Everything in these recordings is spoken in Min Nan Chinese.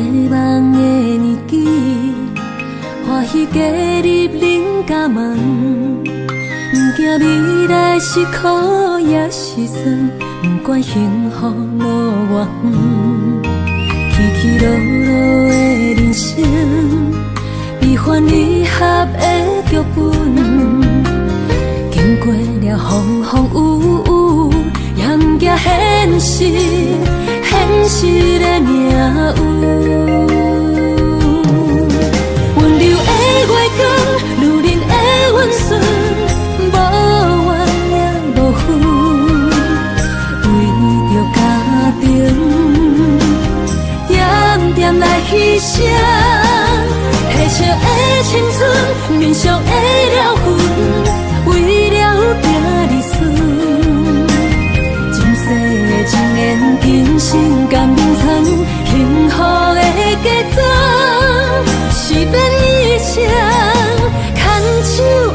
夢的年紀，歡喜加入恁家門，毋驚未來是苦抑是酸，毋管幸福路偌遠，起起落落的人生，悲歡離合的劇本，經過了風風雨雨，也毋驚現實，現實的命運。溫柔的月光，女人的溫順，無怨也無恨，為著家庭，點點來犧牲，褪色的青春，面上的了痕，為了囝兒孫。今世的情緣，今生甘眠床，幸福的嫁妝，是變一生牽手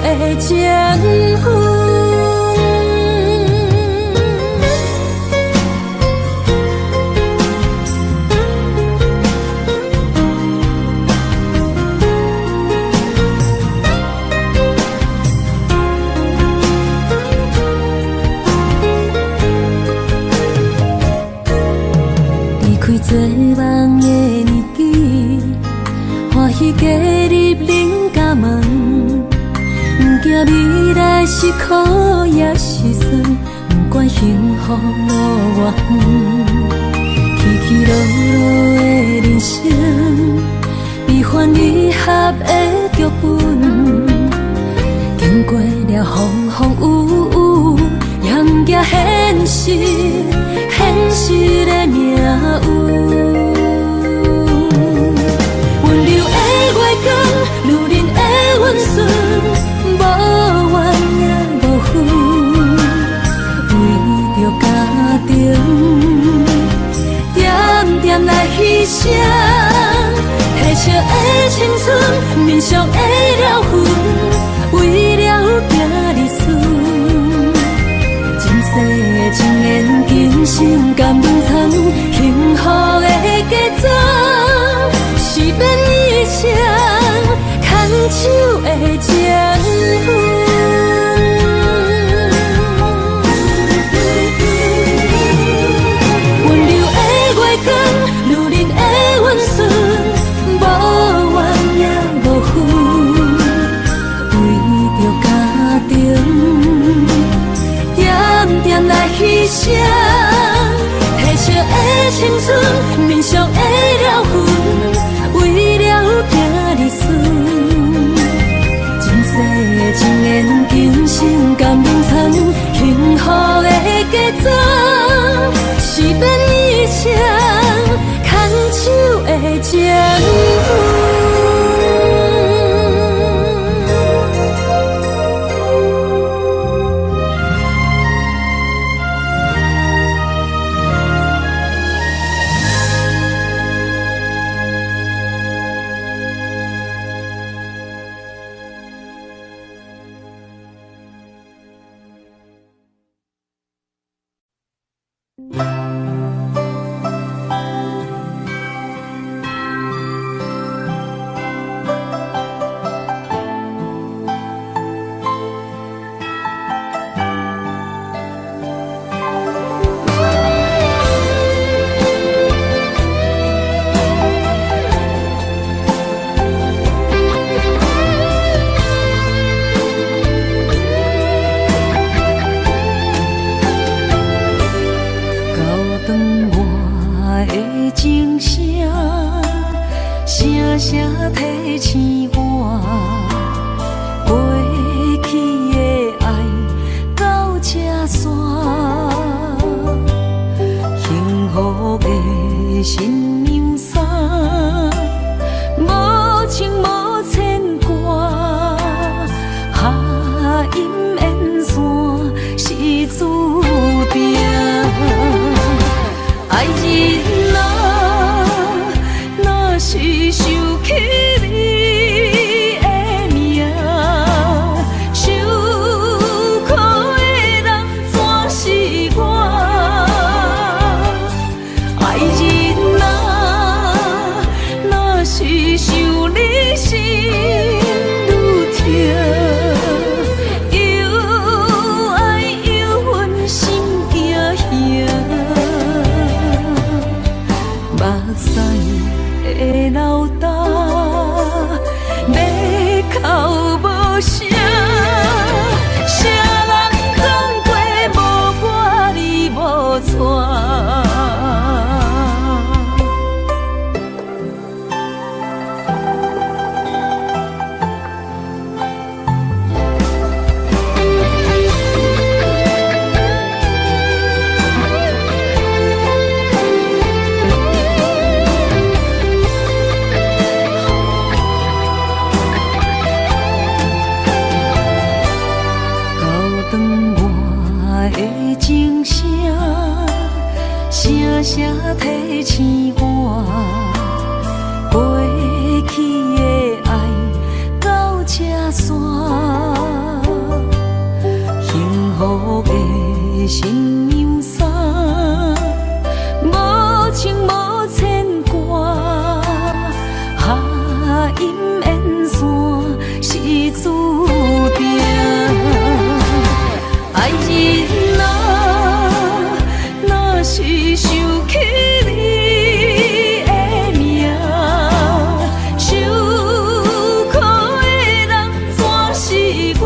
的情分。離開做夢的年紀，歡喜加入恁家門，毋驚未來是苦抑是酸，毋管幸福路偌遠，起起落落的人生，悲歡離合的劇本，經過了風風雨雨，也毋驚現實，現實的命運。溫柔的月光，女人的溫順，無怨也無恨，為著家庭，點點來犧牲，褪色的青春，面上的了痕，為了囝兒孫。今世的情緣，今生甘眠床，幸福的嫁妝，是變一生牽手的情分。溫柔的月光，女人的溫順，無怨也無恨，為著家庭，點點來犧牲，褪色的青春，面上的了痕，為了囝兒孫。今世的情緣，今生甘眠床，幸福的嫁妝，是變一生牽手的情分。交斷我的情聲，聲聲提醒我，過去的愛到這煞，幸福的新娘衫，無情無牽掛，下陰緣線是注定。愛人啊，若是想起你的名，受苦的人怎是我？愛人啊，心愈疼，又愛又恨心驚嚇，目屎會流干，欲哭無聲。啥人講過無我你無娶？到當我的情聲，聲聲提醒我，過去的愛到這散，幸福的新娘衫，無情無牽掛，合陰緣線是注定。愛人啊，若是想起你的名，受苦的人怎是我？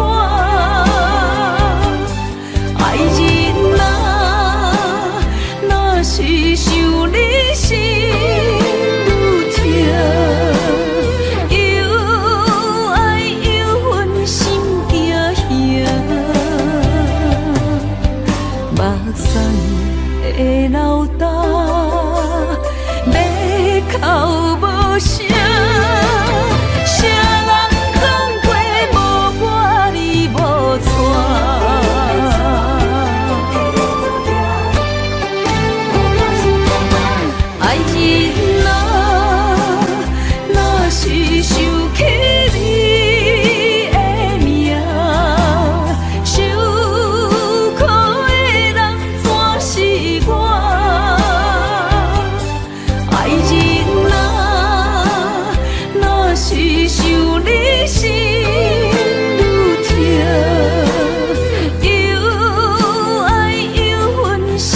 愛人啊，若是想你心愈疼，又愛又恨心驚嚇，目屎會流干，欲哭無聲。啥人講過無我你無娶？愛人啊，若是想起你的名，受苦的人怎是我？愛人啊，若是想你心愈疼，又愛又恨心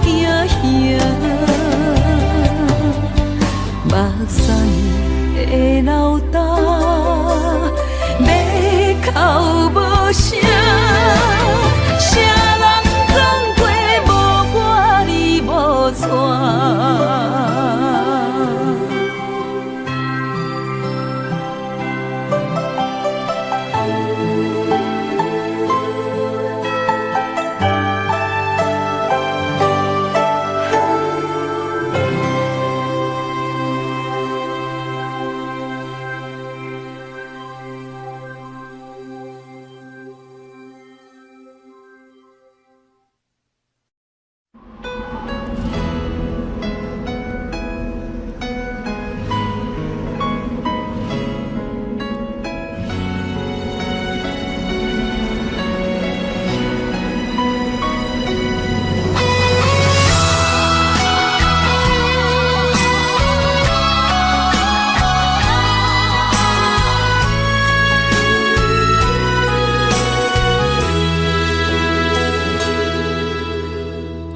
驚嚇，目屎會流干，欲哭無聲。啥人講過無我你無娶？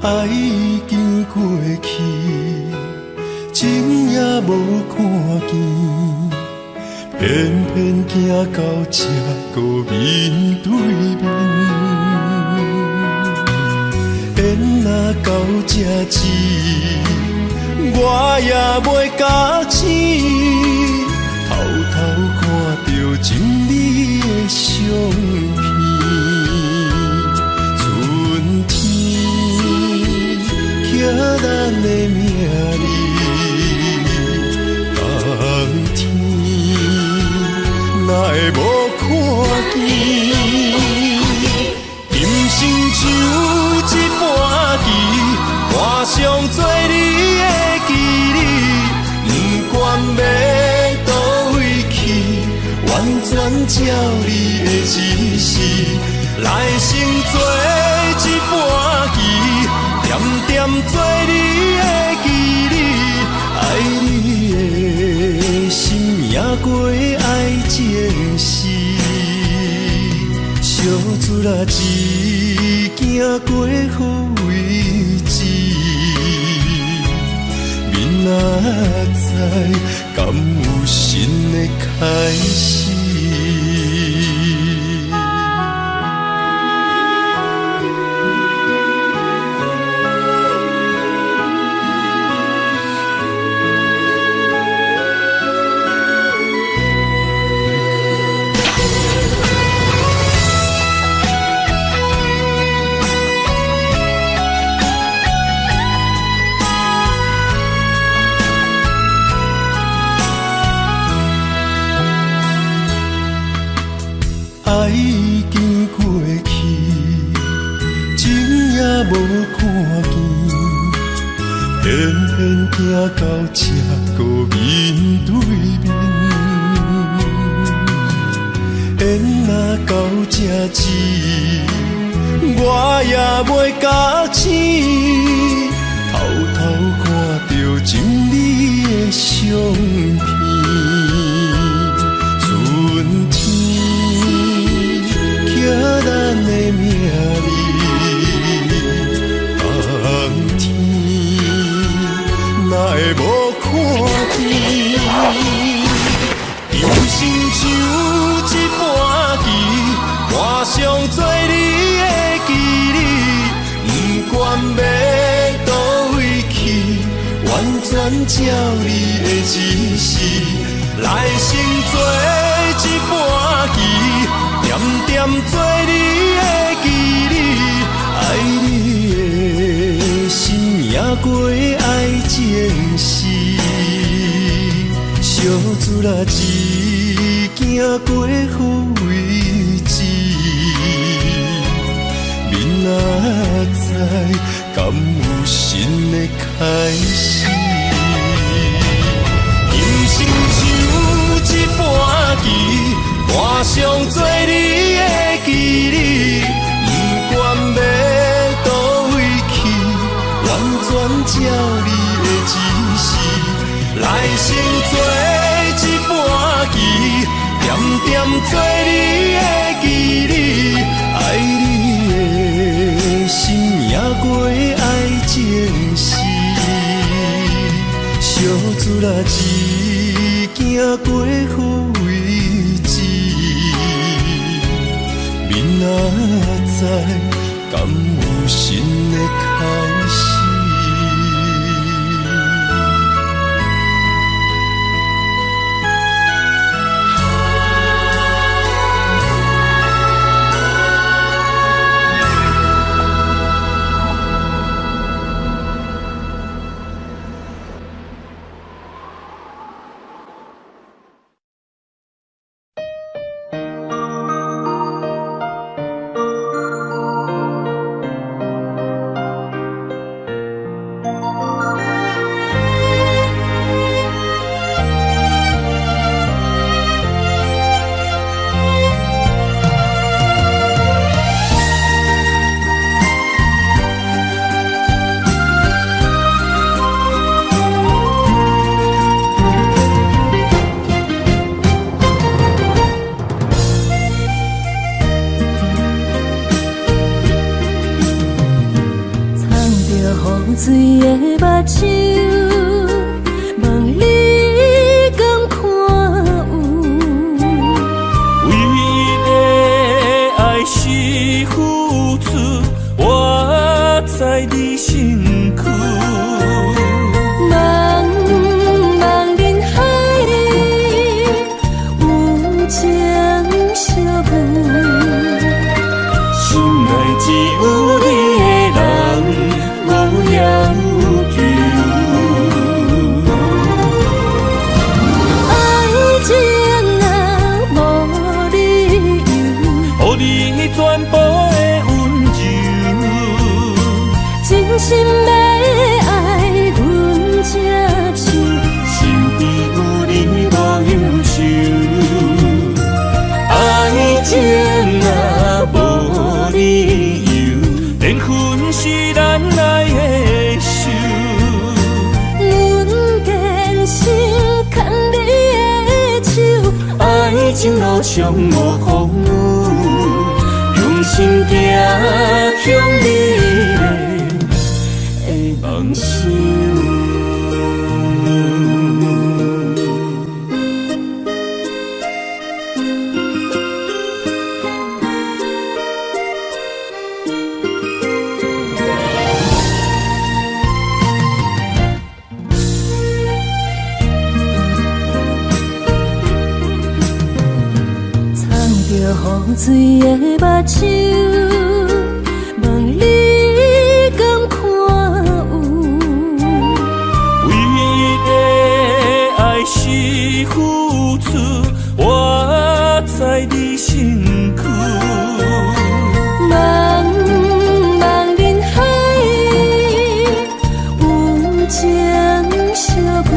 愛已經過去，情也無看見，偏偏行到這閣面對面。緣若到這止，我也袂咬舌，偷偷看著情你的相片。春天刻咱的名字，冬天哪會無看見？今生像一盤棋，盤上做你的棋子，不管欲佗位去，完全照你的指示，來生做一盤棋，恬恬做你的棋子，愛你的心贏過愛力一行過好位置，明仔载敢有新的開始？愛已經過去，情也無看見，偏偏行到這閣面對面。緣若到這止，我也袂覺醒，偷偷看著情你的相片，春天。刻咱的名字，冬天哪會無看見？人生像一盤棋，盤上做你的棋子，不管欲佗位去，完全照你的指示，來先做一盤棋。點點做你的棋子，愛你的心贏過愛情時，小自力一行過好位置，明仔载敢有新的開始？人生像一盤棋。盤上做你的棋子，不管欲佗位去，完全照你的指示，來先做一盤棋，點點做你的棋子，愛你的心贏過愛情時，小自力一行過好位置，明仔載敢有新的開始？雨水的目睭，問你敢看有？唯一的愛是付出，活在你身軀。茫茫人海裡，有情相遇。心內只有你的人，無強求。愛情啊，無理由，予你全部的溫柔。真心欲愛，阮才笑。身邊有你無憂愁。愛情啊，無理由，緣分是咱愛的仇。阮堅心牽你的手，愛情路上無風雨，用心行向美丽的梦想。雨水的目睭，问你敢看有？唯一的爱是付出，活在你身躯。茫茫人海，有情相遇，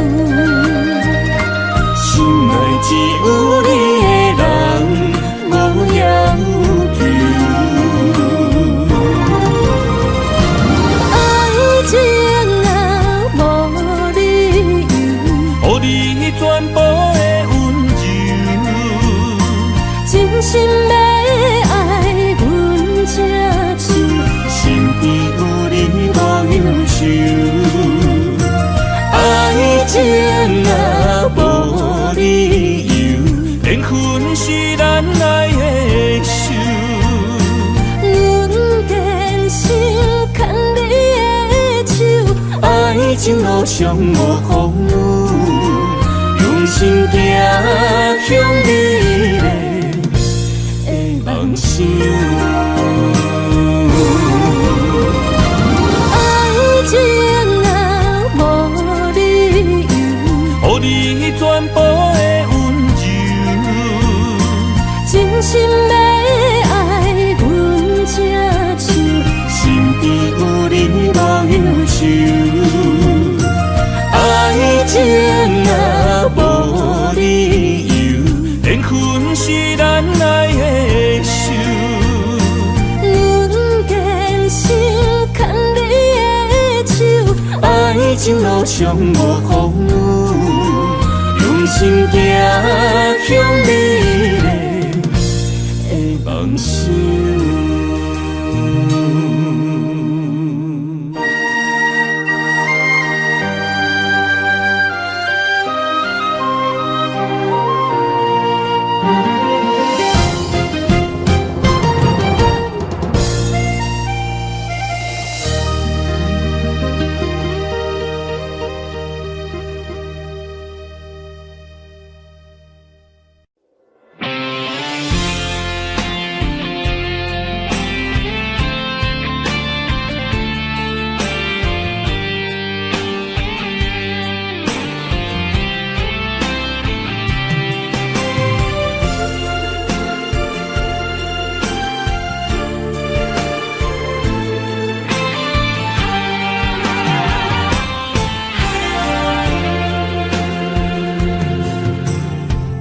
心内只有你的人，无要求。爱情啊，无理由，予你全部的温柔，真心欲爱阮这手，身边有你无忧愁。爱情啊，无理由，缘分是咱爱的仇。阮坚心牵你的手，爱情路上无风雨，用心行向美丽的梦想。爱情啊，无理由，予你全部的温柔，真心欲爱阮这手，身边有你无忧愁。爱情啊，无理由，缘分是咱爱的仇。阮坚心牵你的手，爱情路上无风雨，用心行向美丽的梦想。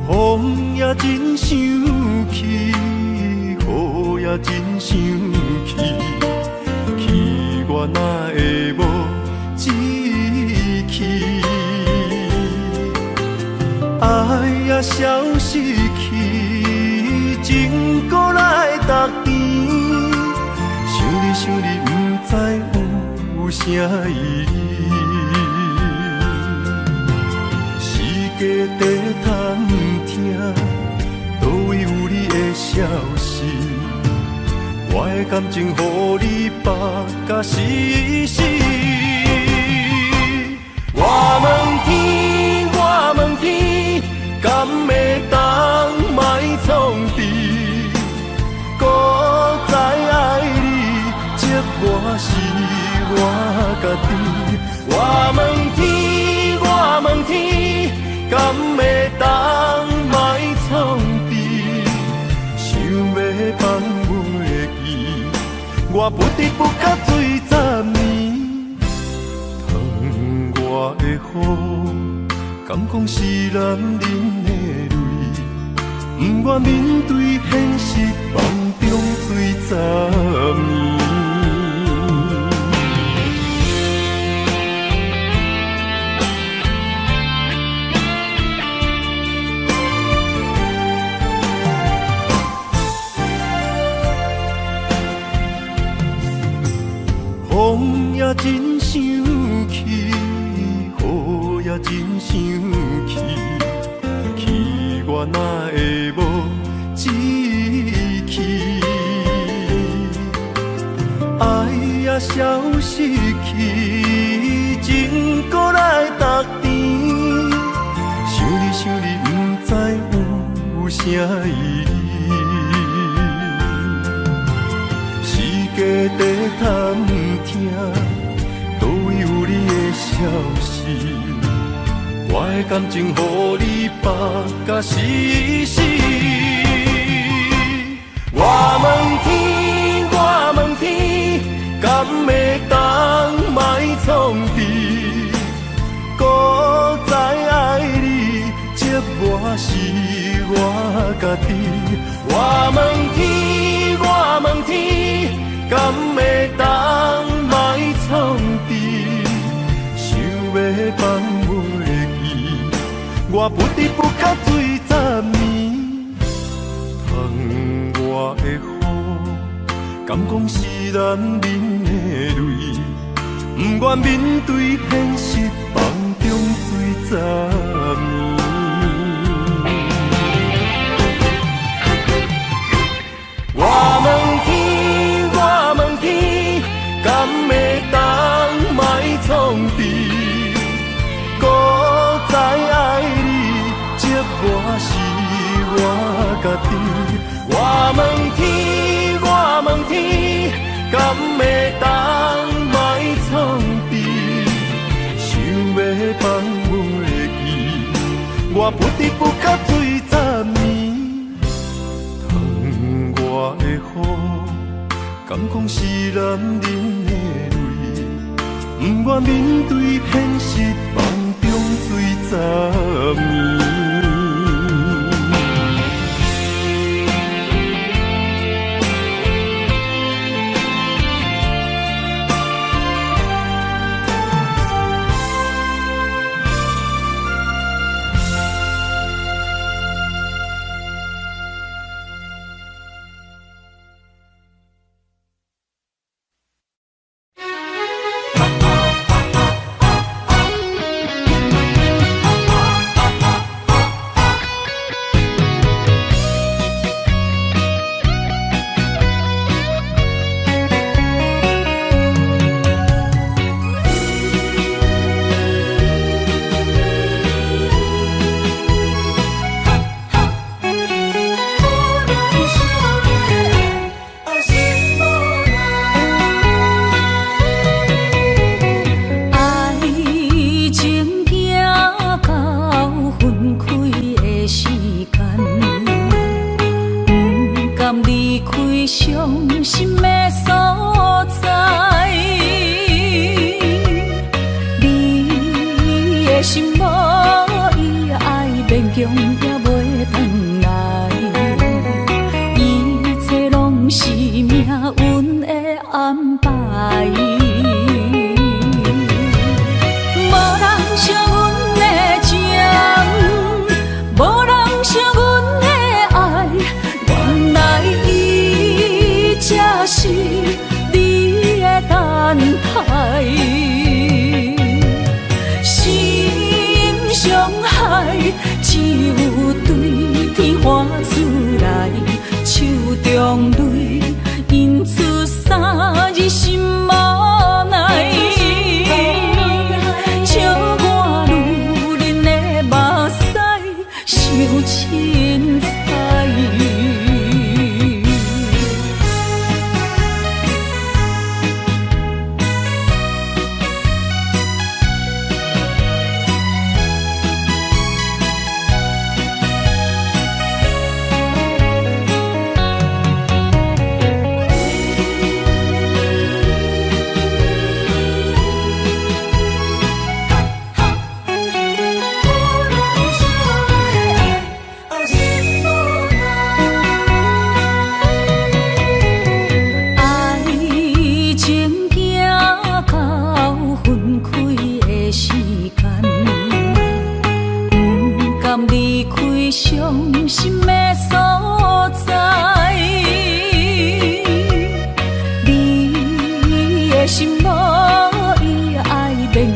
风也真生气，雨也真生气，气我哪会无志气？爱也消失去，情阁来逐甜，想你想你，不知有啥意义。世界在探听，佗位有你的消息？我的感情予你缚甲死死。我问天，我问天，敢会当莫创治？搁再爱你，折磨是我家己。我问天，我问天，敢会当莫创治？想欲放袂记，我不知不觉醉十年。窗外的雨，敢讲是男人的泪？不愿面对现实，梦中醉十年。哪會無志氣？愛也消失去，情閣來逐甜。想你想你，毋知有啥意義。世界在探聽，佗位有你的消息？我的感情予你縛甲死死。我問天，我問天，敢會當莫創治？閣再愛你，折磨是我家己。我問天，我問天，敢會當莫創治？想欲放袂記，我不知不覺醉十暝。窗外的雨，敢講是男人的淚？不願面對現實，放縱醉十暝。我問天，我問天，敢會當莫創治？閣再愛你，折磨是我家己。我問天，我問天，敢會當莫創治？想欲放袂記，我不知不覺醉十暝。窗外的雨，敢講是男人的淚？不願面對現實，放縱醉十暝。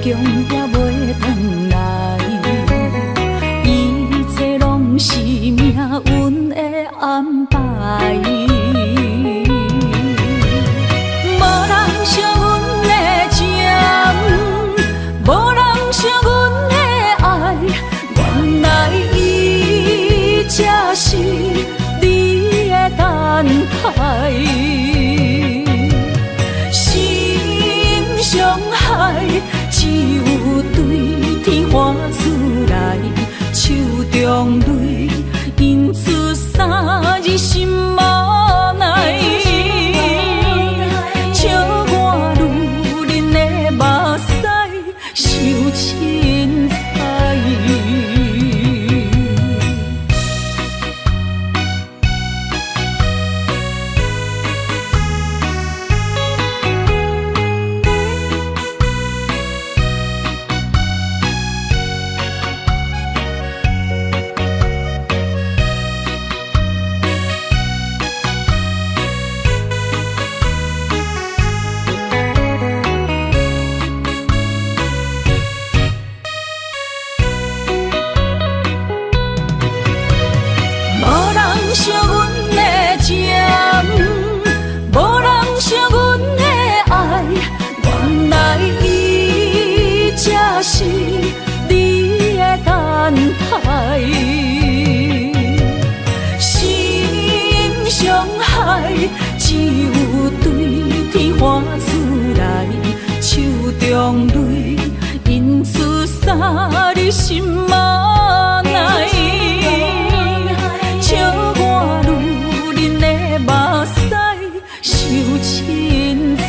強也袂轉來，一切攏是。中淚，引出三日心無奈。笑我女人的目屎傷凊彩。無人惜阮的情，無人惜阮的愛，原來伊才是你的等待。心傷害，只有對天喊出來，手中淚印出三日心無奈。笑我女人的目屎傷凊彩。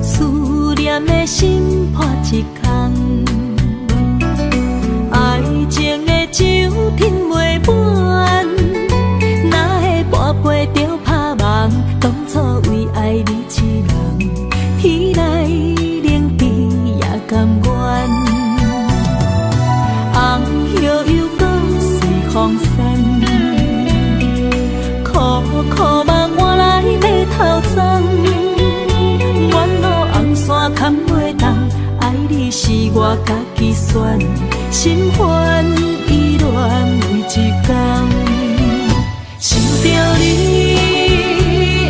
思念的心破一空，愛情的酒品袂滿，哪會半杯就拍夢？當初為愛你一人，天來冷地也甘願。紅葉又閣隨風散，苦苦夢換來白頭鬃。沿路紅線牽袂動，愛你是我家己選，心煩意亂每一工。想著你，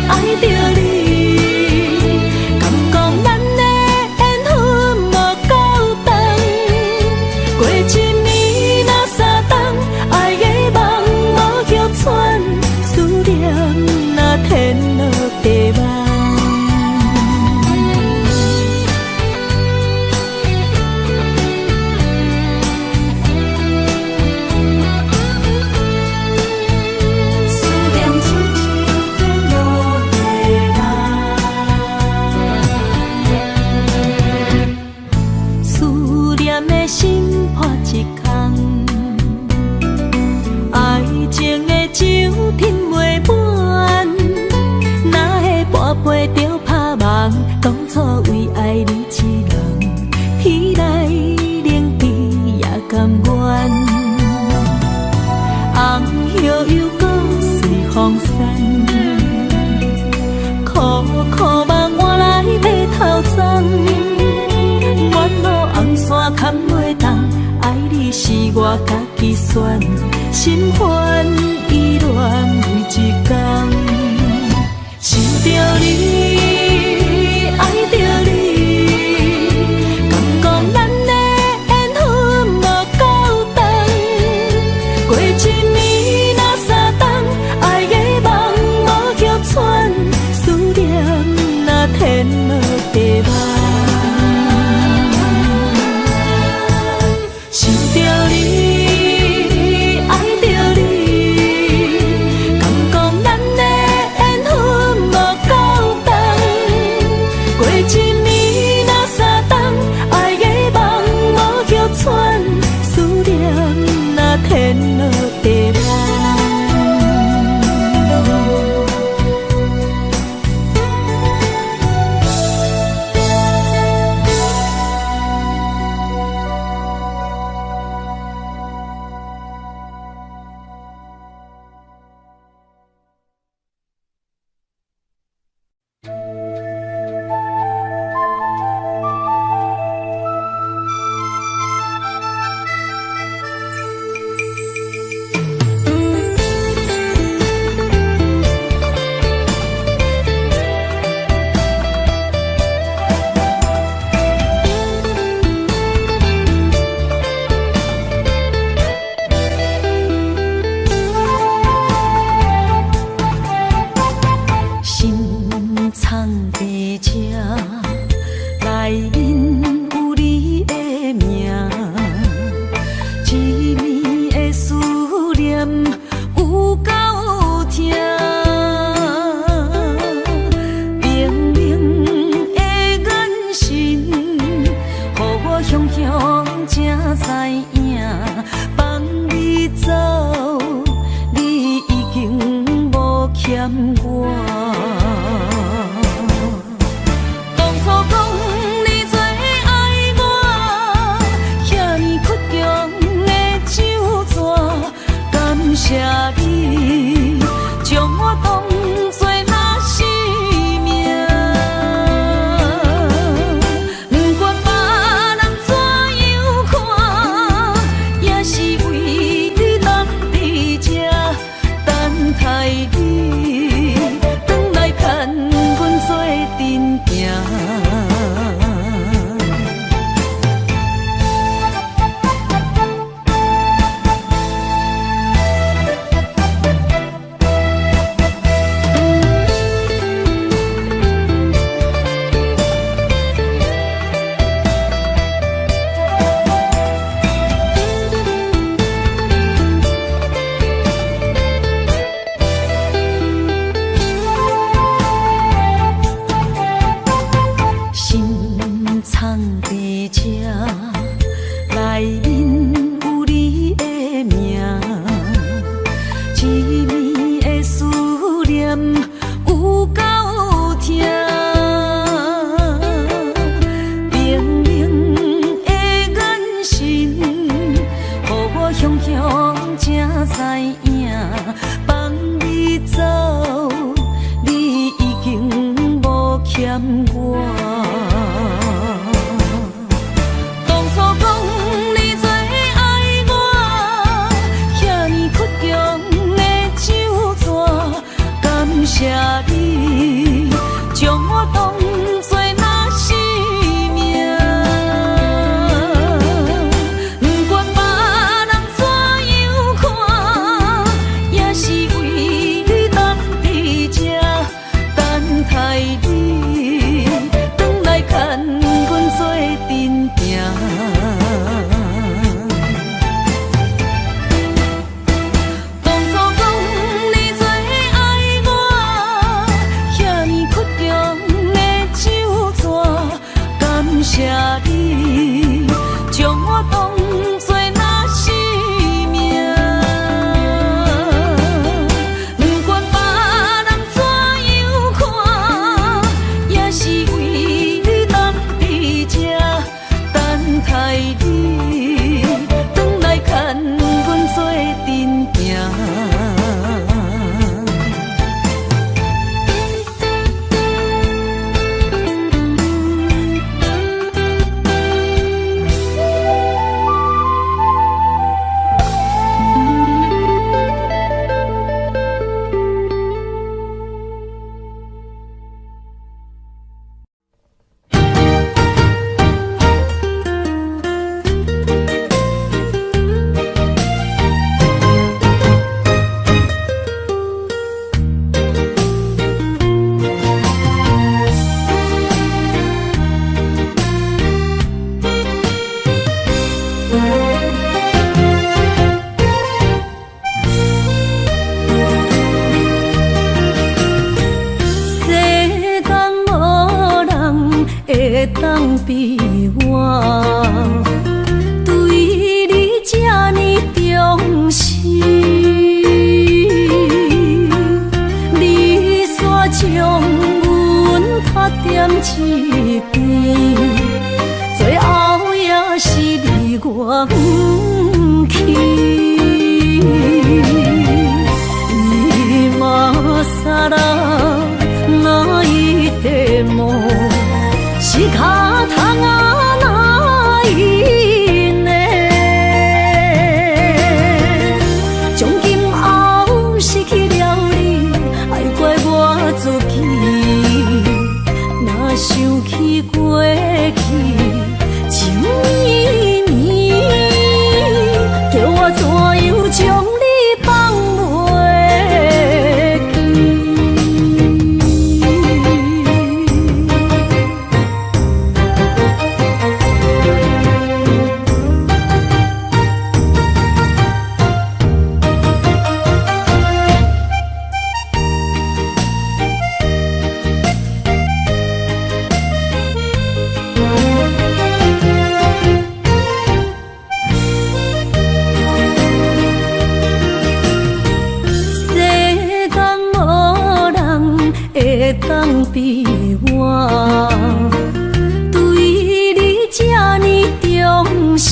愛著你，感覺咱的緣分無夠長。過一暝若三冬，愛的夢無歇喘，思念若天落地網。思念親像天落地網。思念的心破一空，愛情的酒品袂滿，哪會半杯就拍夢？當初為愛你一人，天來冷地也甘願。紅葉又閣隨風散，苦苦夢換來白頭鬃。沿路紅線牽袂動，愛你是我家己選，心煩意亂每一工。想著你，愛著你，感覺咱的緣分無夠長。過一暝若三冬，愛的夢無歇喘，思念若天落地網。想著你，愛著你，感覺咱的緣分無夠長。過一暝若三冬，愛的夢無歇喘，思念若天落地網。謝你，將我當作若是命。不管別人怎樣看，也是為你等佇這，等待你轉來牽阮做陣行。心藏佇這，內面有你的名，一暝的思念有夠疼，冰冷的眼神，予我雄雄才知影，放你走，你已經無欠我。當初講你最愛我，遐爾倔強的酒紙，感謝你將我當作若是命。不管別人怎樣看，也是為你等佇這，等待你轉來牽阮做陣行。當初講你最愛我，遐爾倔強的酒紙，感謝你將我當作若是命。不管別人怎樣看，也是為你等佇這，等待你轉來牽阮做陣行。世間無人會當比我，對你這呢重視。你煞將阮拍踮一邊，最後也是離我遠去。今更泣いても仕方がないね。從今後失去了你，愛怪我自己。若想起過去情綿綿，叫我怎樣將你放袂記？世間無人會當比我，對你這呢重視。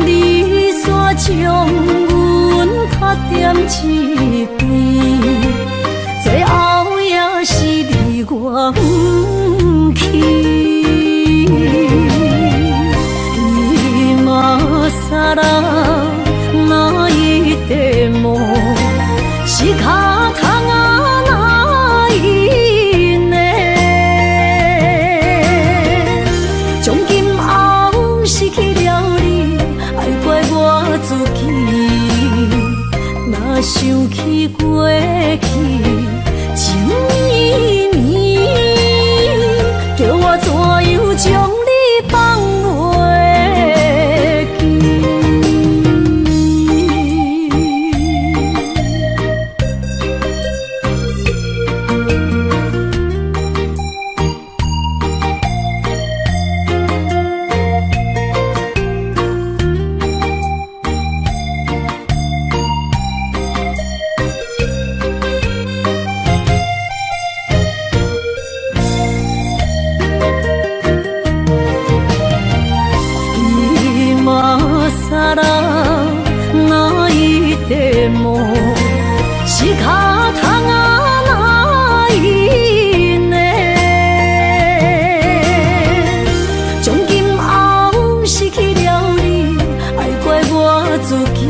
你煞边，最後也是離我遠去。今更泣いても仕方がないね。從今後失去了你，愛怪我自己。若想起過去情綿綿，叫我怎樣將你放袂記？今更泣いても仕方がないね。從今後失去了你，愛怪我自己。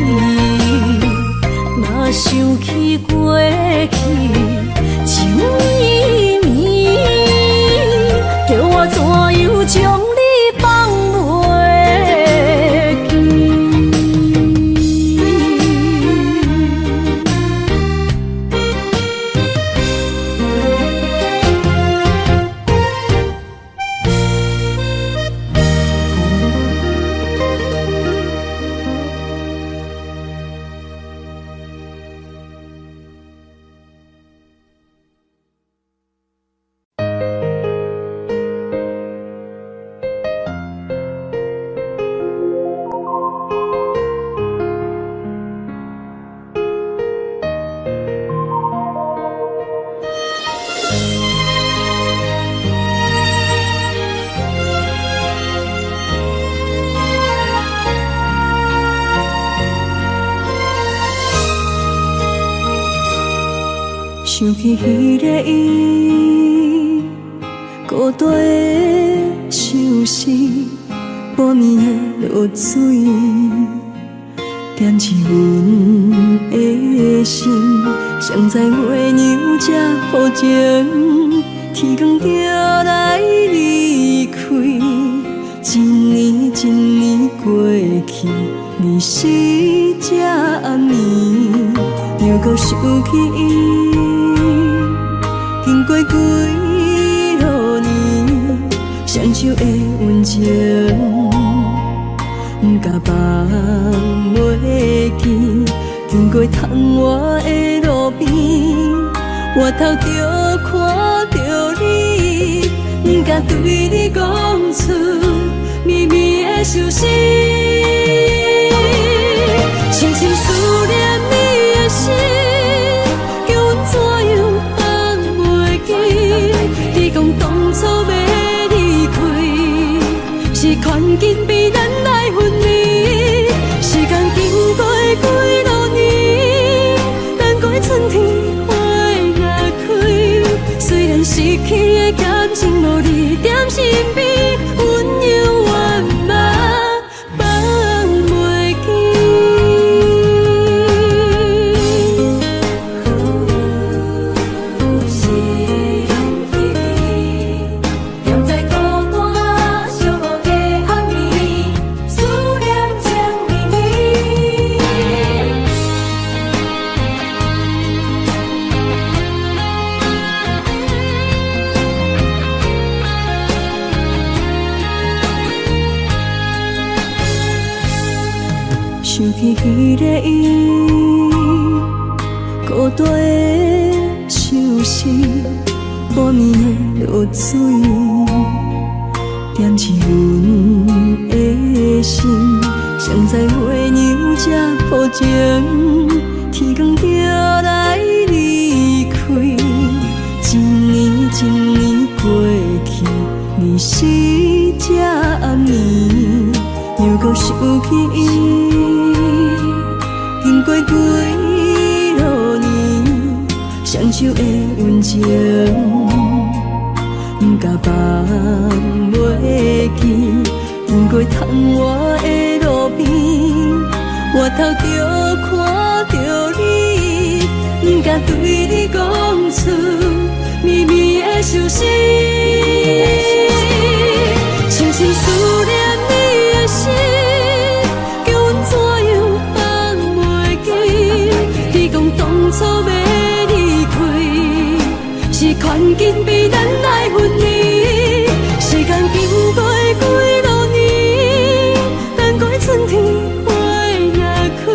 若想起過去情綿綿，叫我怎樣將你放袂記？想起彼个伊，孤單的相思，半暝的露水，點醒阮的心。誰知月娘這薄情，天光就來離開，一年一年過去，日時這暗暝，又閣想起伊。經過幾落年，雙手的溫情，不敢放袂記。經過窗外的路邊，回頭就看著你，不敢對你講出绵绵的相思。深深思念你的心，叫阮怎樣放袂記？你講當初欲離開，是環境逼咱來分離。時間經過幾落年，等過春天花若開，雖然失去的感情無你踮身邊，阮永遠嘛放袂記。心稀微，踮在孤單寂寞的暗暝，思念情綿綿。想起彼个伊，孤單的相思，半暝的露水，點醒阮的心。誰知月娘這薄情，天光就來離開，一年一年過去，日時這暗暝，又閣想起伊。經過幾落年，手的溫情，毋敢放袂記。經過窗外的路邊，回頭就看著你，毋敢對你講出绵綿的相思。深深思念你的心，叫阮怎樣放袂記？你講當初欲離開，是環境逼咱來分離。時間經過幾落年，等過春天花若開，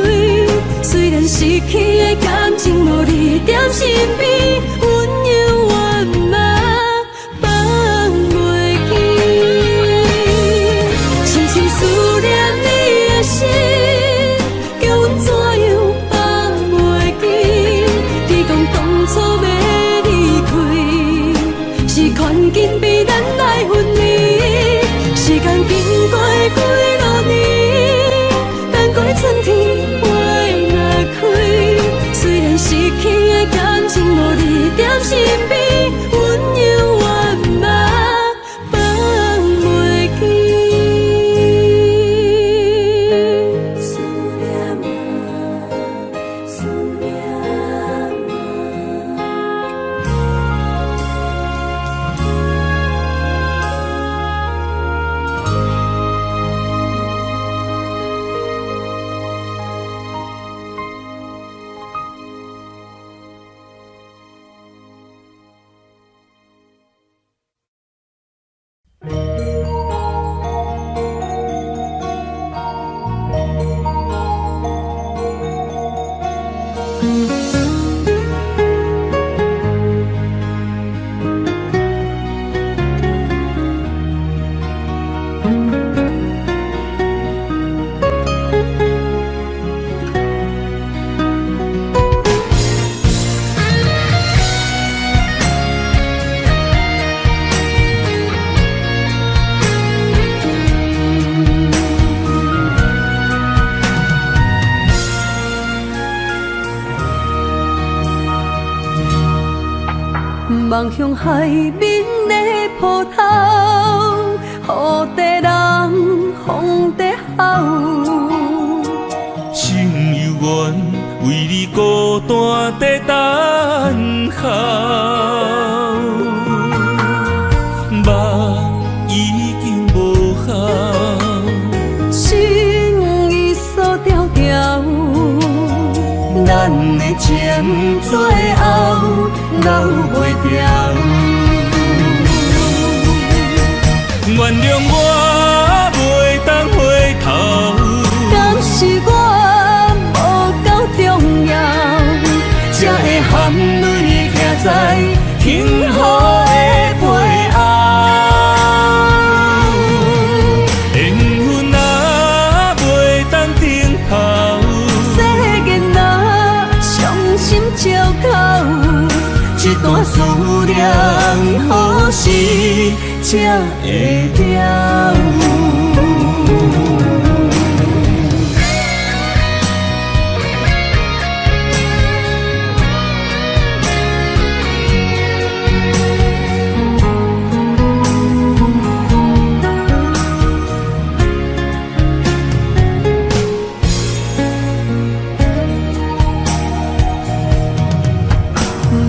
雖然失去的感情無你踮身邊，阮猶原嘛放袂記。深深思念你的心，叫阮怎樣放袂記？你講當初欲離開，是環境逼咱來分離。時間經過幾落年，等過春天花若開，雖然失去的感情無你踮身邊，阮猶原嘛放袂記。思念啊，思念啊。望向海面的波濤，雨在人，風在吼。心猶原為你孤單在等候，夢已經無效，心已鎖牢牢，咱的情最後留袂牢。原諒我袂當回頭，敢是我無夠重要，才會含淚徛在幸福的背後。緣分啊，袂當頂頭，世間啊，傷心借口，這段思念何時才會了？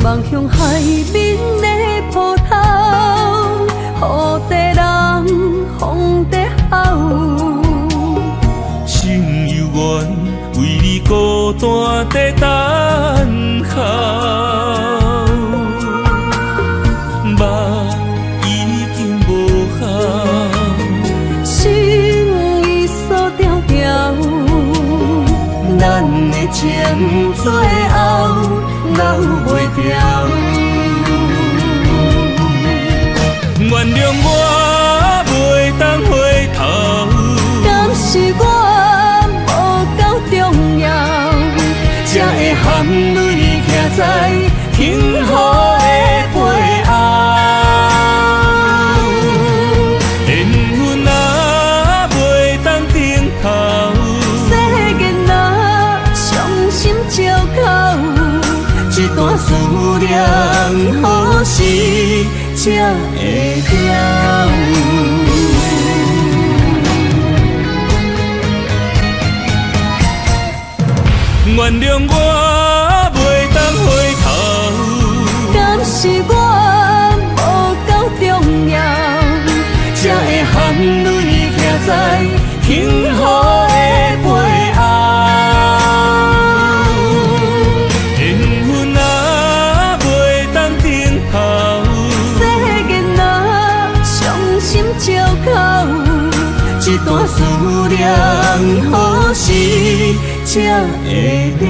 望向海面的波濤，雨在人，風在吼。心猶原為你孤單在等候，夢已經無效，心已鎖牢牢，咱的情最後留袂牢。原諒我袂當回頭，敢是我無夠重要，才會含淚徛在幸福的背後。緣分啊，袂當頂頭，世間啊，傷心借口，這段思念才會曉。原諒我袂當回頭，敢是我無夠重要，才會含淚徛在幸福的背後。緣分啊，袂當等候，世間啊，傷心借口，這段思念何時才會了？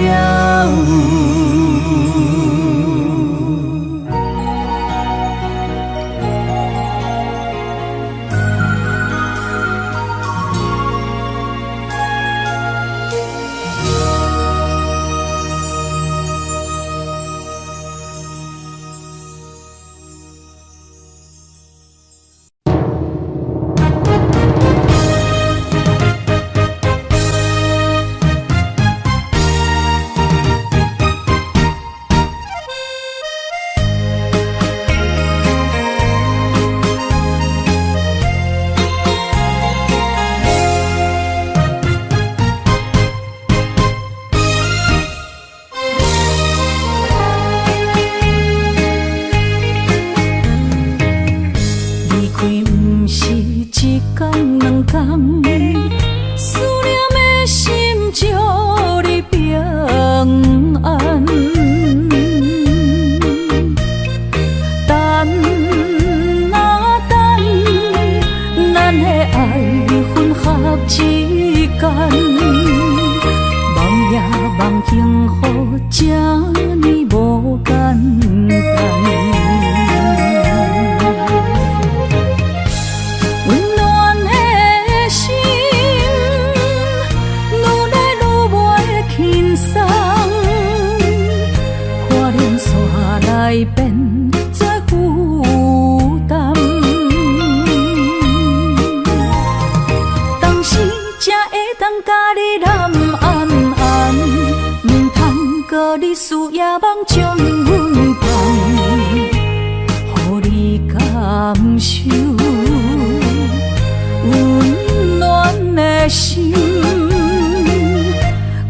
離開毋是一工兩工，思念的心祝你平安。等啊等，咱的愛分合之間，望也望幸福這呢無簡單。溫暖的心，愈來愈袂輕鬆，看臉煞來變做負擔。當時才會當共你攬安安，毋通閣日思夜夢將阮放，予你感受溫暖的心，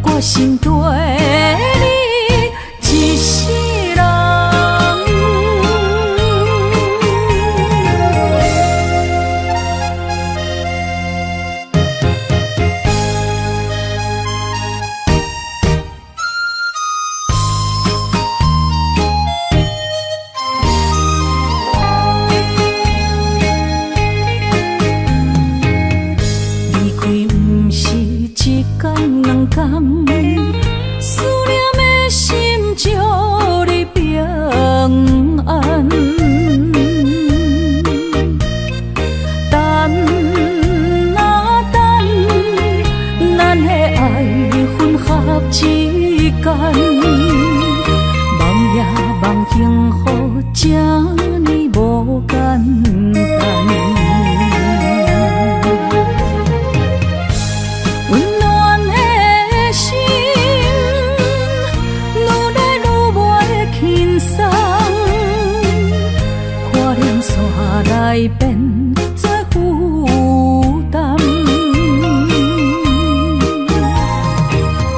我心對你一世人。離開毋是一工兩工，思念的心祝你平安。等啊等，咱的愛分合之間，望也望幸福這呢無簡單。溫暖的心，愈來愈袂輕鬆，看臉煞來變做負擔。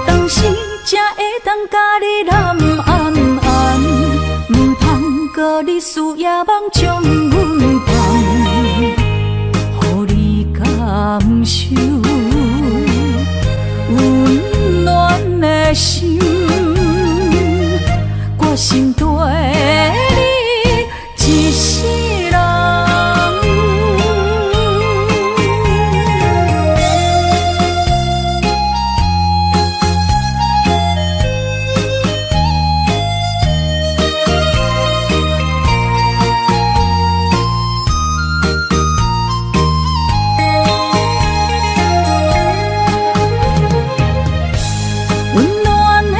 當時才會當共你攬安安，毋通閣日思夜夢將阮放，予你感受溫暖的心，我心對你一世人。溫暖的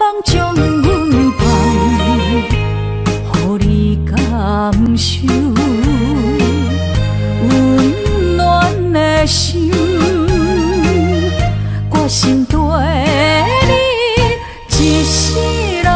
望將阮放，予你感受溫暖的心，決心綴你一世人。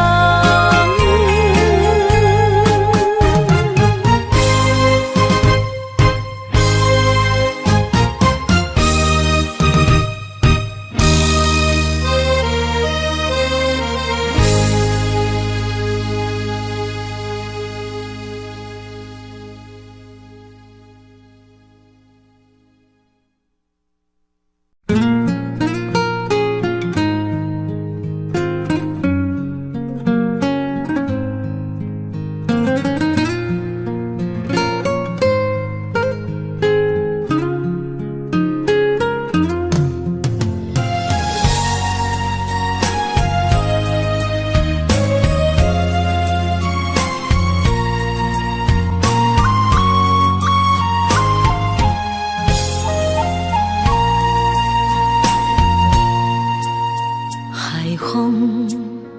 海風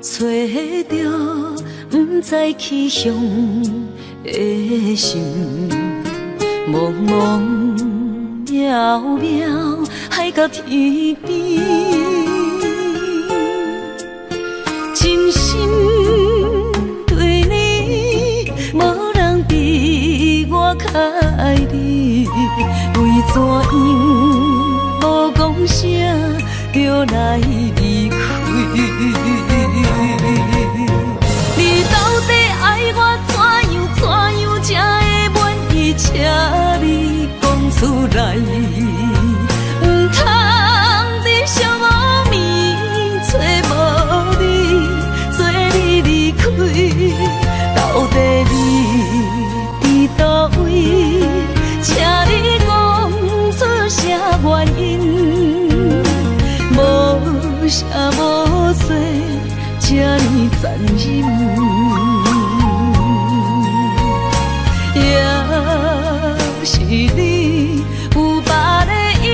吹著，不知去向的心，茫茫渺渺，海角天邊，真心對你，無人比我較愛你，為怎樣無講聲就來離開？你到底愛我怎樣怎樣才會滿意？請你講出來，毋通佇寂寞暝找無你，做你離開。到底你佇佗位？請你講出啥原因？無聲無說，這呢殘忍，也是你有別个意。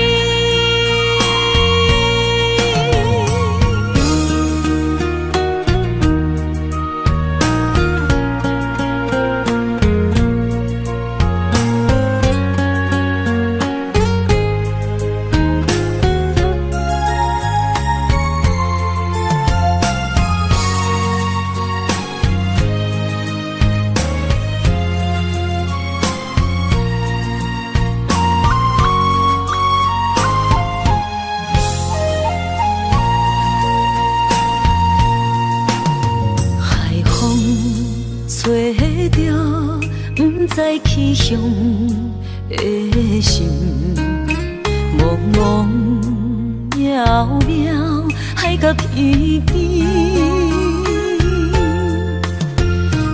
海風吹著，不知去向的心，茫茫渺渺，海角天邊，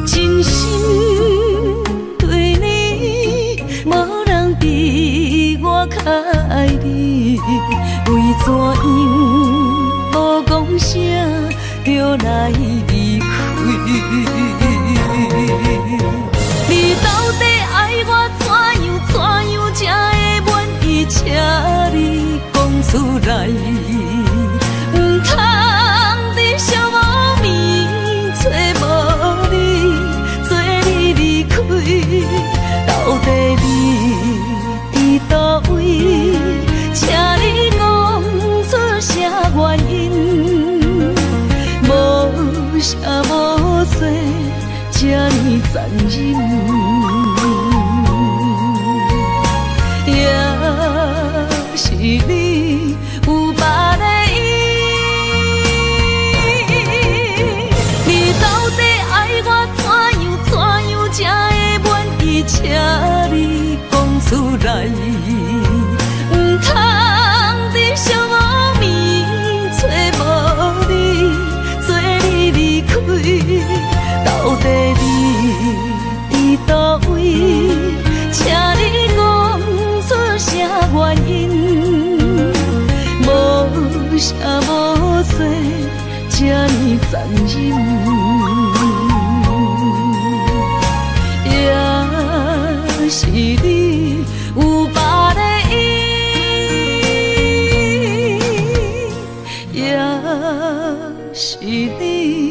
真心對你，無人比我較愛你，為怎樣無講聲就來離開？你到底愛我怎樣怎樣才會滿意？請你講出來，毋通佇寂寞暝找無你，做你離開。到底你佇佗位？請你講出啥原因？無聲無說，這呢殘忍，也是你有別个意。你到底愛我怎樣怎樣才會滿意？請你講出來，毋通佇寂寞暝找無你，做你離開。到底你佇佗位？請你講出啥原因？無聲無說，這呢殘忍，也是你有別个意，也是你。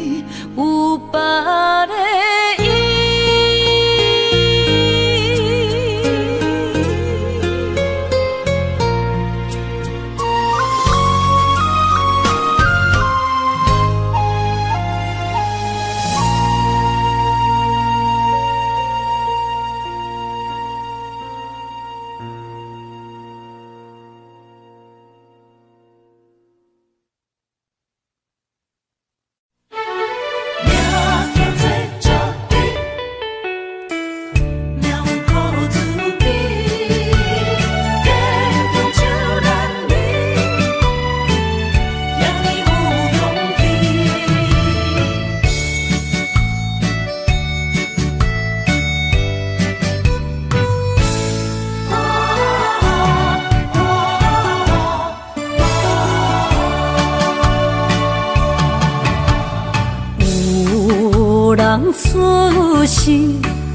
死，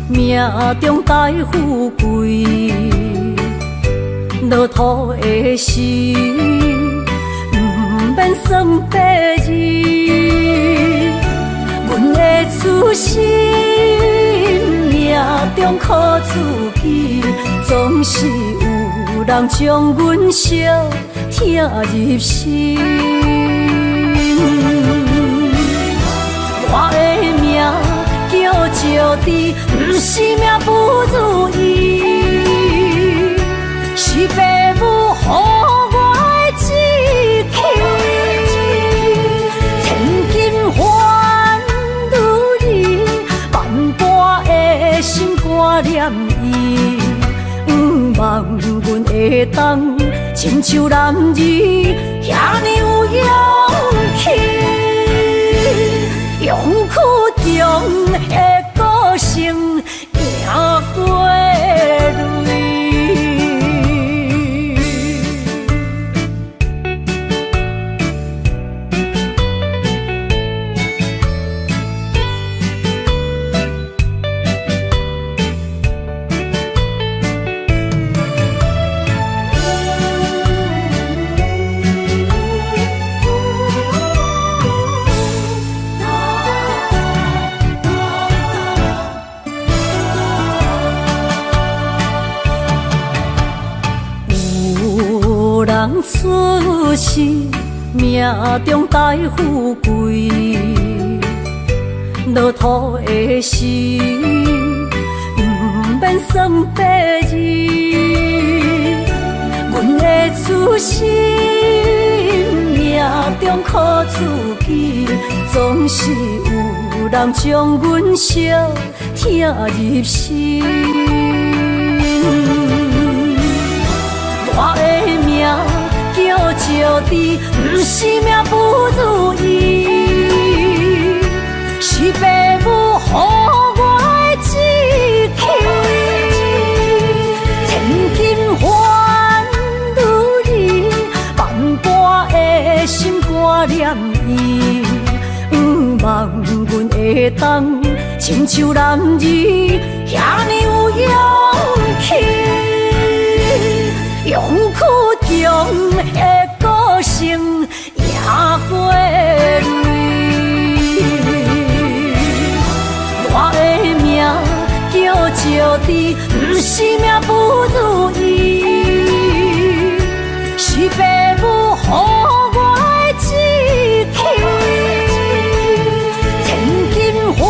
命中帶富貴，落土的時，毋免算八字。阮的出身，命中苦自己，總是有人將阮相疼入心。我的命叫石智，毋是命不如意，是爸母予我的志氣。千金換女兒，萬般的心肝念伊。毋望阮會當親像男兒，遐爾有勇氣。勇氣中的個性贏過淚。有人出世，命中帶富貴，落土的時，毋免算八字。阮的出身，命中苦自己，總是有人將阮相疼入心。我的命叫石智，毋是命不如意，是爸母予我的志氣。千金換女兒，萬般的心肝念伊。毋望阮會當親像男兒，遐爾有勇氣。勇氣中的個性贏過淚。我的命叫石智，毋是命不如意，是爸母予我的志氣。千金換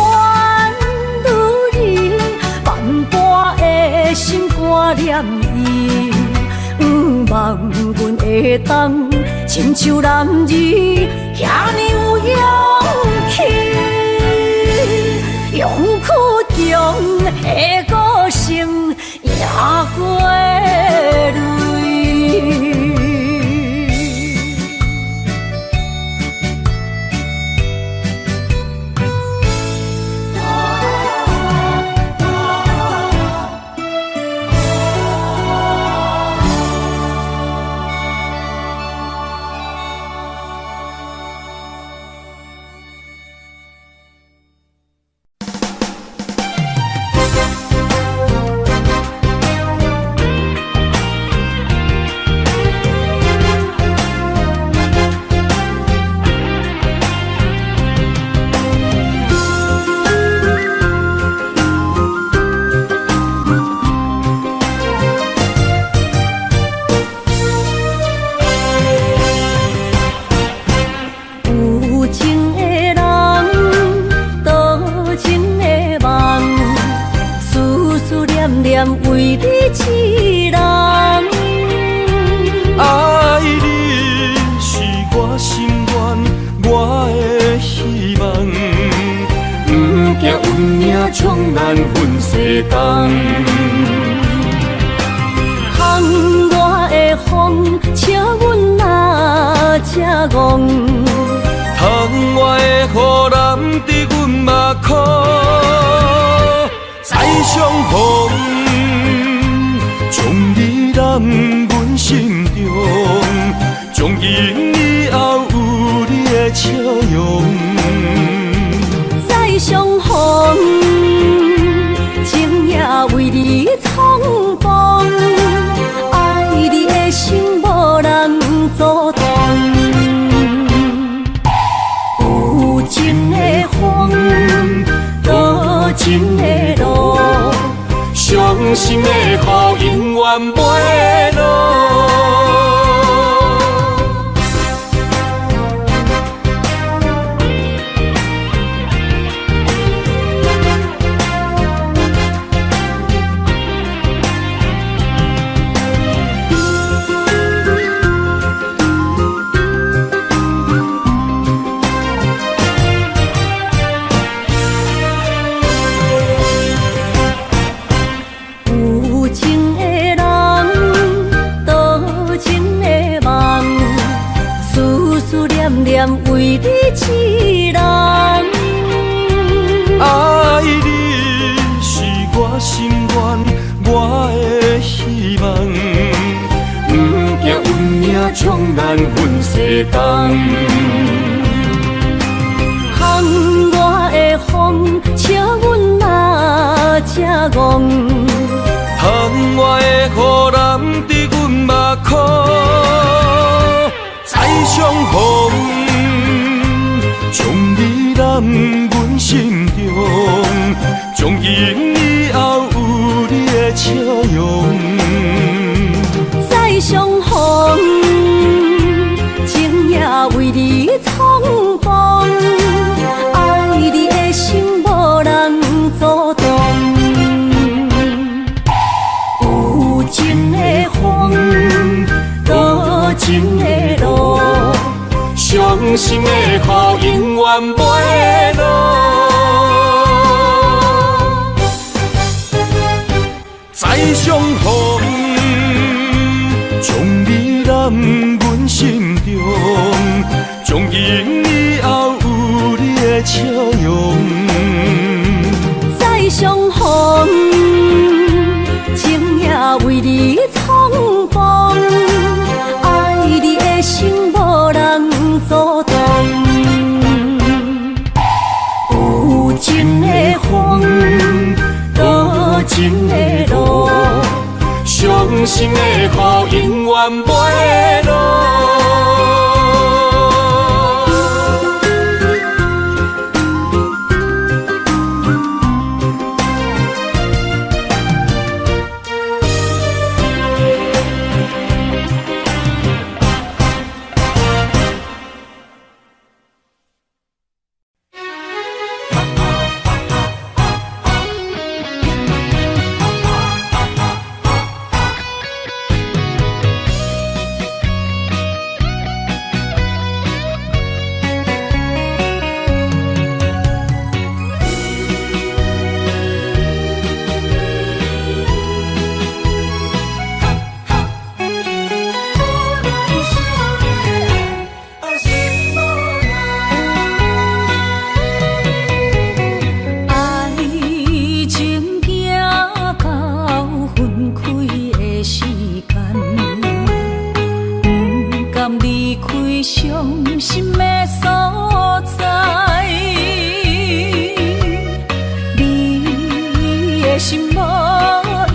女兒，萬般的心肝念伊。毋望阮會當親像男兒，遐爾有勇氣。勇氣中的個性贏過淚。有情的人，多情的夢，思思念念為你一人。愛你是我心願，我的希望。毋驚運命將咱分西東。窗外的風，笑阮若這戇。窗外的雨淋伫阮目眶，再相逢，將你攬阮心中，從今以後有你的笑容。再相逢，傷心的雨永遠袂落。有情的人，多情的夢，思思念念為你一人。愛你是我心願，我的希望。不驚運命將咱分西東。窗外的風，笑阮若這戇。窗外的雨淋伫阮目眶，再相逢，將你攬阮心中，從今以後有你的笑容。再相逢，情也為你衝動，愛你的心無人阻擋。有情的風，多情的路，傷心的雨永遠袂落。再相逢，將你攬阮心中，從今以後有你的笑容。再相逢，情也為你衝動，愛你的心無人阻擋。有情的風，多情的路，傷心的雨永遠袂落。愛情行到分開的時間，不甘離開傷心的所在。你的心無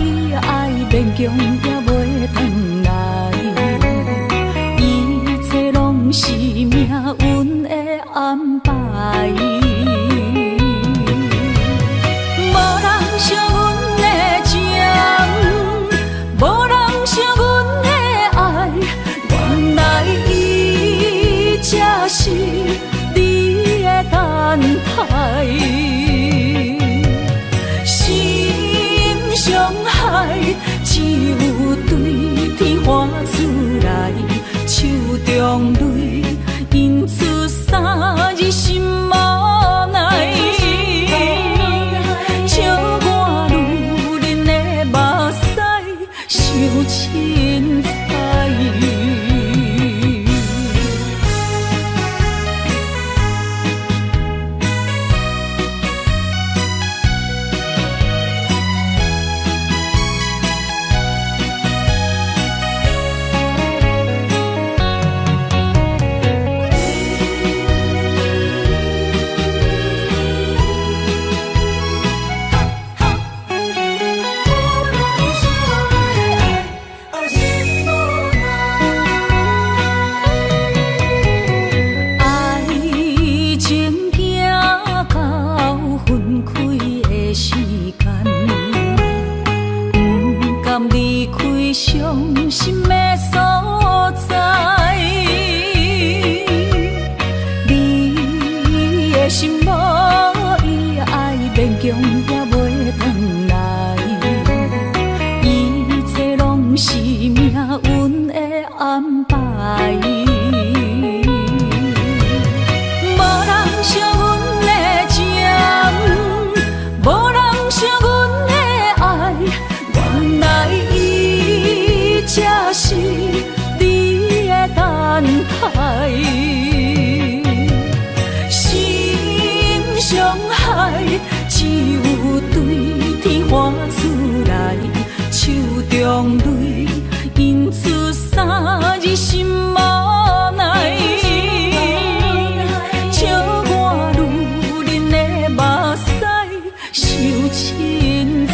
伊愛，勉強也袂轉來，一切攏是命運的安排。無人惜阮的情，無人惜阮的愛，原來伊才是你的等待。心傷害，只有對天喊出來，手中淚引出三日心無奈。笑我女人的目屎傷凊彩。傷心的所在。你的心無伊愛，勉強也袂轉來。一切攏是命運的安排。無人惜阮的情，無人惜阮的愛，原來伊才是你的等待。心傷害，只有對天喊出來，手中淚印出三字心無奈。笑我女人的目屎傷凊彩。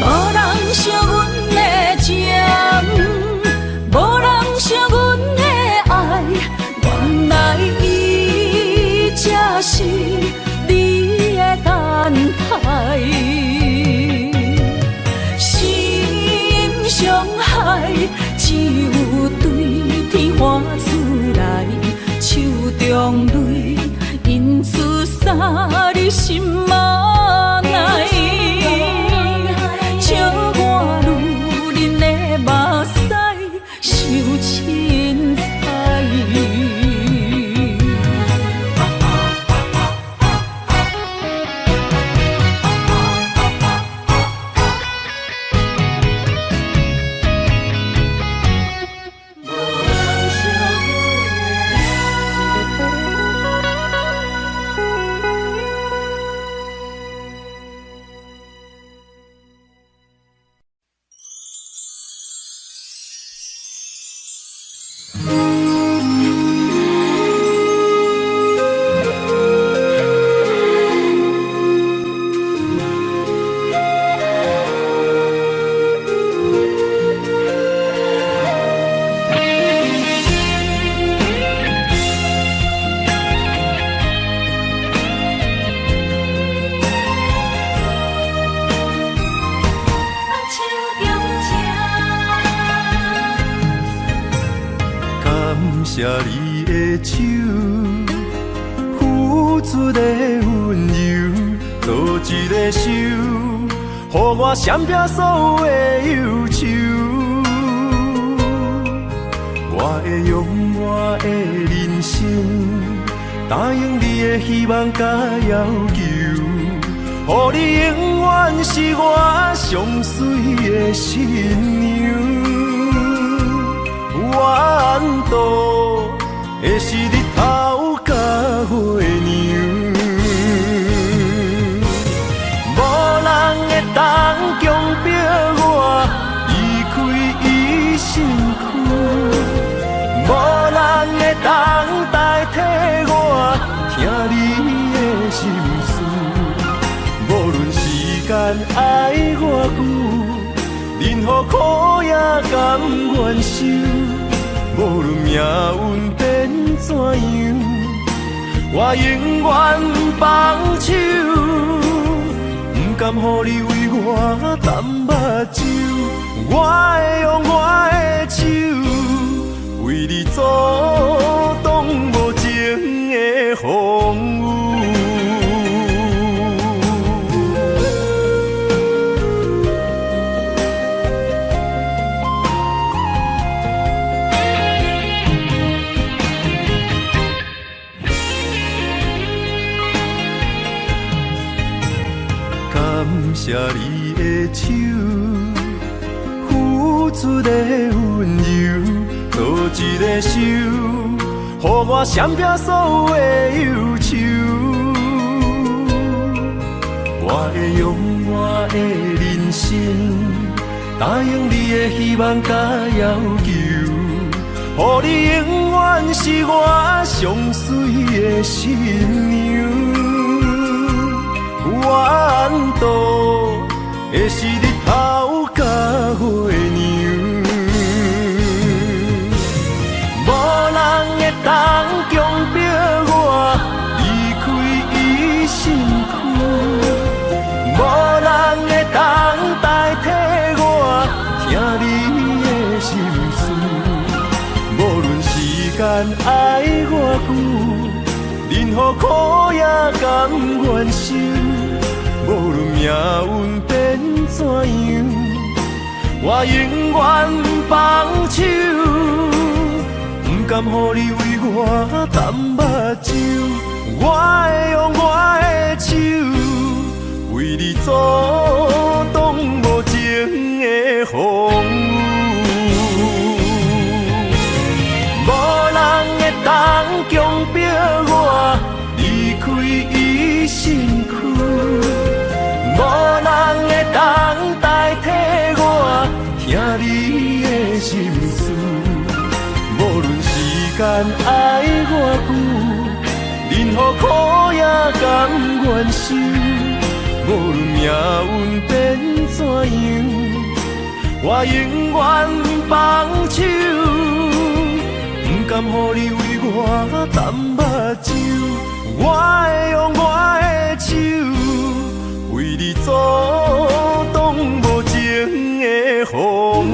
無人惜阮的情，無人惜阮的愛，原來伊才是你的等待。心傷害，只有對天喊出來，手中淚印出三字心無奈。笑我女人的目屎傷凊彩。手中情。感謝你的手，付出的溫柔，做一个手，予我閃避所有的憂愁。我會用我的人生，答應你的希望佮要求，予你永遠是我上媠的新娘。我度的是日頭佮月娘，無人會當強迫我離開伊身軀，無人會當代替我聽你的心事。無論時間愛偌久，任何苦也甘願受。無論命運變怎樣，我永遠不放手。不甘予你為我澹目睭，我會用我的手，為你阻擋無情的風雨。感謝你的手，付出的溫柔，做一个手，予我閃避所有的憂愁。我會會用我的人生，答應你的希望佮要求，予你永遠是我上媠的新娘。怨度的是日頭佮月娘，無人會當強迫我離開伊身軀，無人會當代替我聽你的心事。無論時間愛偌久，任何苦也甘願受。無論命運變怎樣，我永遠不放手。不甘予你為我澹目睭，我會用我的手，為你阻擋無情的風雨。無人會當強迫我離開伊身軀，無人會當代替我聽你的心事。無論時間愛偌久，任何苦也甘願受。無論命運變怎樣，我永遠不放手。不甘予你為我澹目睭，我會用我的手，為你阻擋無情的風雨。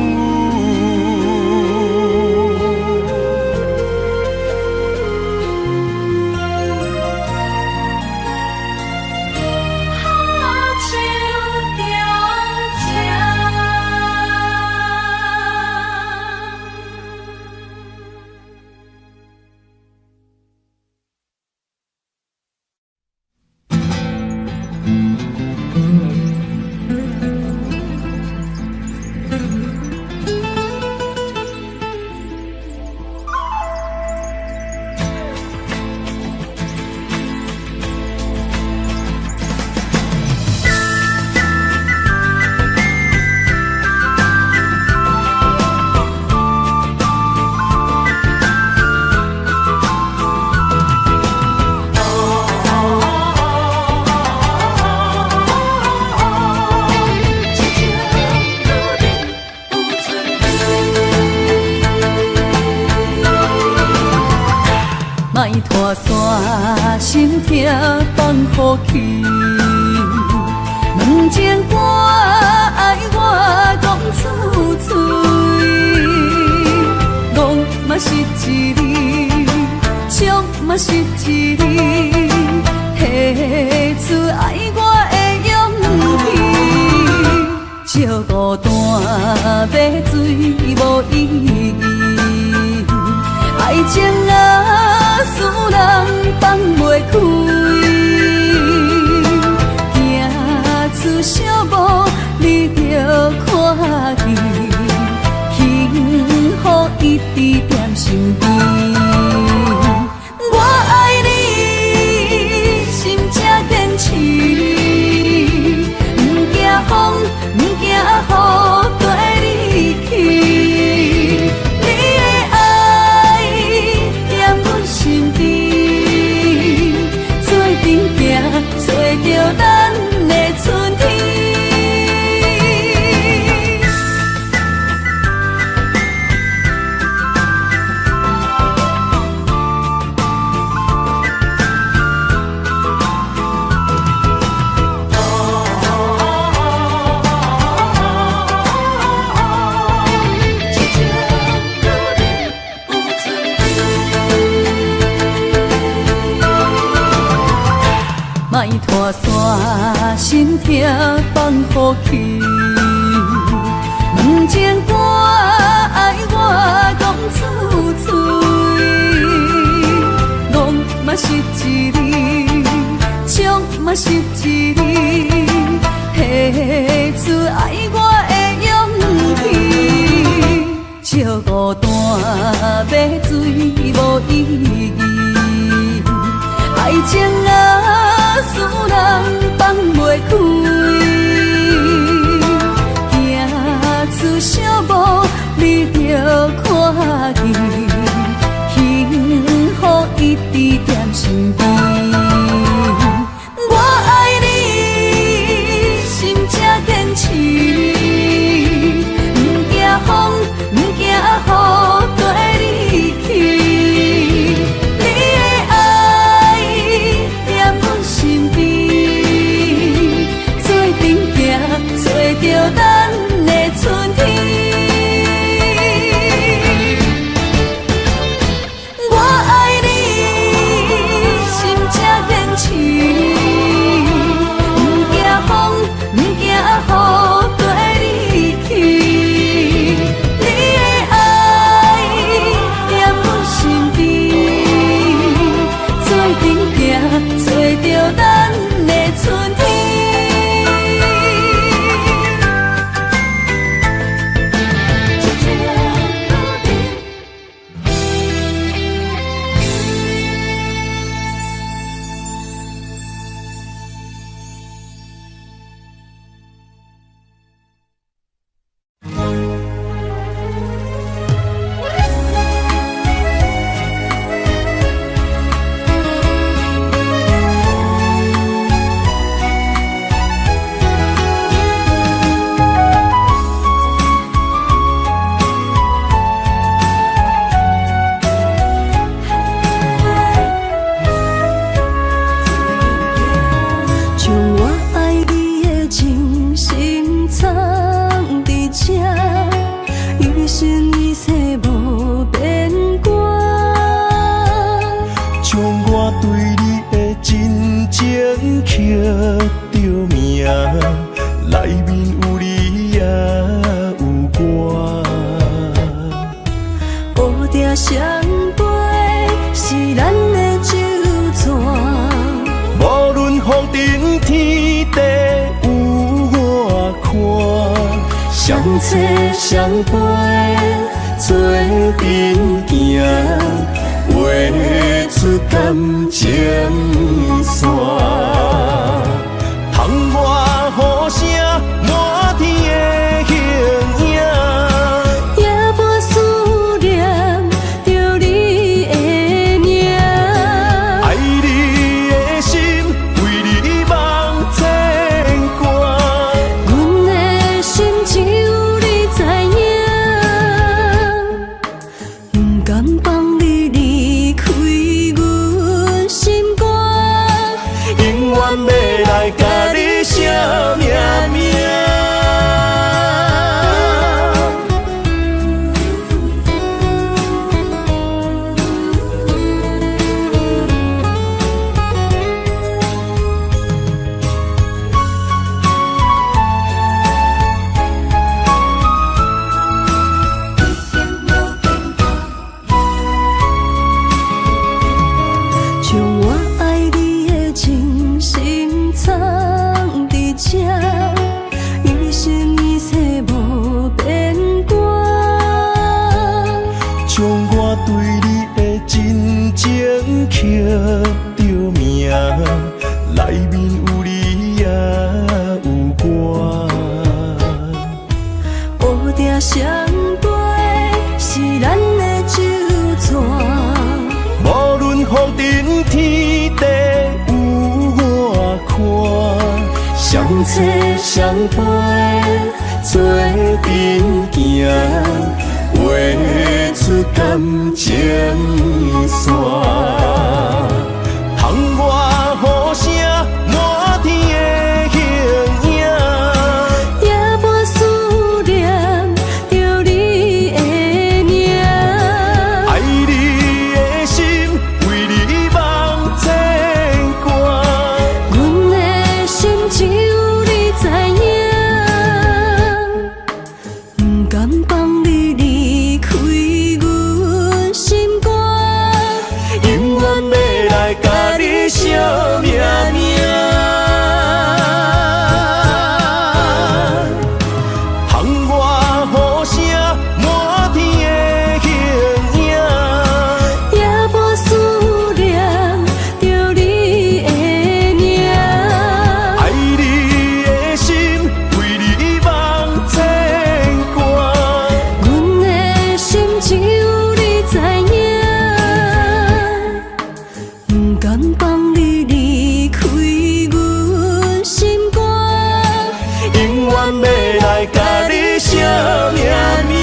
莫拖线，心痛放予去。问情歌爱我讲出嘴，戆嘛是一字，笑嘛是一字，提出爱我的勇气。借孤单买醉无意义，爱情啊，使人放袂开，行出小步，你就看见，幸福一直踮身边。我爱你，心才坚持，不惊风，不惊雨，跟你去。你的爱踮阮身边，做阵行，揣著咱的春天。莫拖线，心痛放予去。问情歌爱我讲出嘴，戆嘛是一字，笑嘛是一字，提出爱我的勇气。借孤单买醉无意义，爱情啊，使人放袂开。世無變卦。將我對你的真情刻著名，內面有你也有我。烏蝶相飛是咱的酒泉，無論風塵天地有偌寬，相找相陪做陣行，畫出感情線。窗外雨聲，滿天的形影。夜半思念著你的名。愛你的心，為你茫牽掛。阮的心只有你知影，不甘放你離開阮心肝。永遠欲來共你寫命名。將我愛你的真心藏佇這，一生一世無變卦。將我對你的真情刻著名，內面有你也有我。烏蝶相飛是咱的酒泉，無論風塵天地有偌寬，相找相陪做陣行，畫出感情線。窗外雨聲，滿天的形影。夜半思念著你的名。愛你的心，為你茫牽掛。阮的心只有你知影，不甘放你離開阮心肝。永遠欲來共你寫命名。窗外雨聲，滿天的形影。夜半思念著你的名。愛你的心，為你茫牽掛。阮的心只有你知影，不甘放你離開阮心肝。永遠欲來共你寫命名。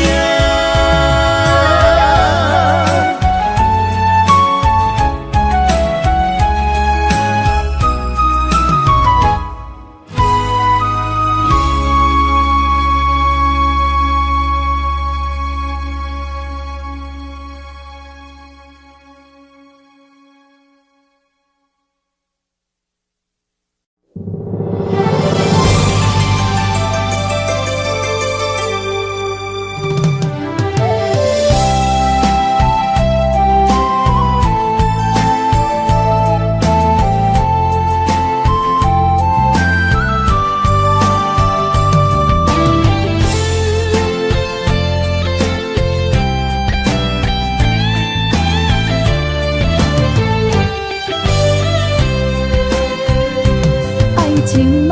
愛情夢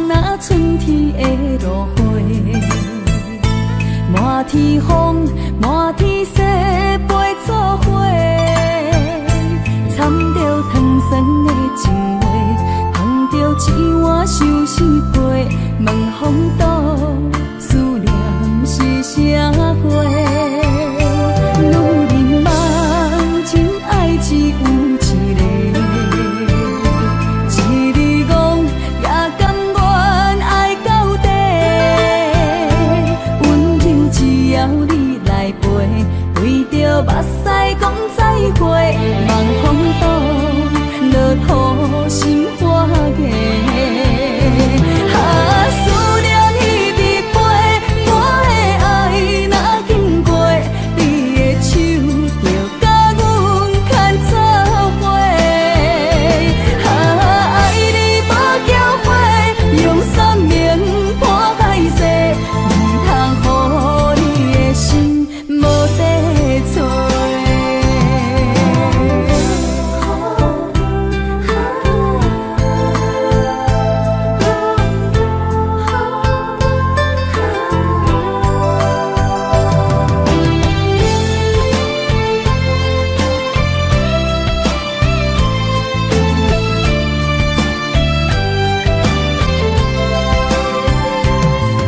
若春天的露花，滿天風，滿天雪飛做伙，掺著糖酸的情話，捧著一碗相思杯，問風度思念是啥貨？女人夢真愛只有一个。一日戇也甘願愛到底，溫柔只要你來陪。啊，思念一直飛，我的愛若經過，你的手就共阮牽做伙。啊，愛你無後悔，用生命破海誓，毋通予你的心無地揣。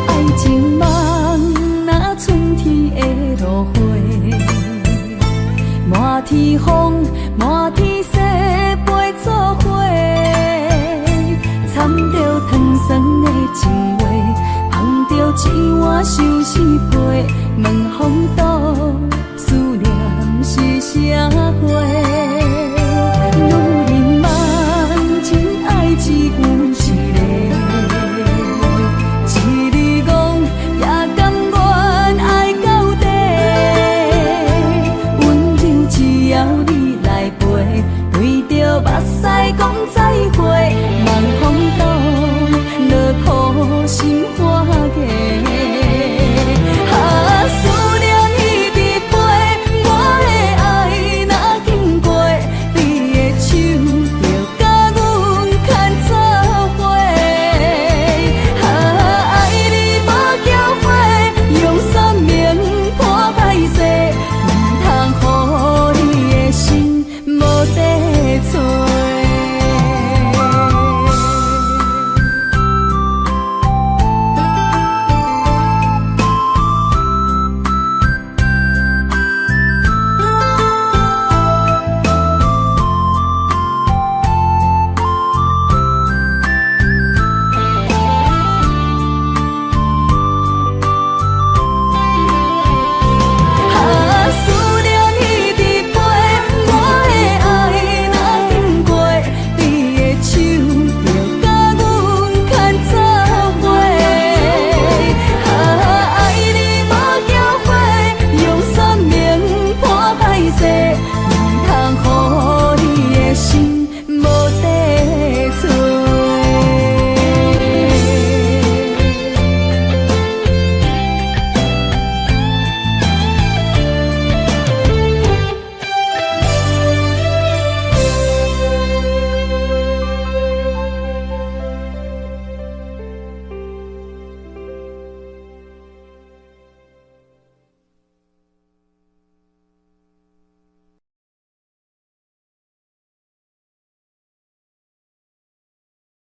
愛情夢若春天的露花，滿天風，滿天雪飛做伙，摻著糖酸的情話，捧著一碗相思杯，問風度思念是啥貨？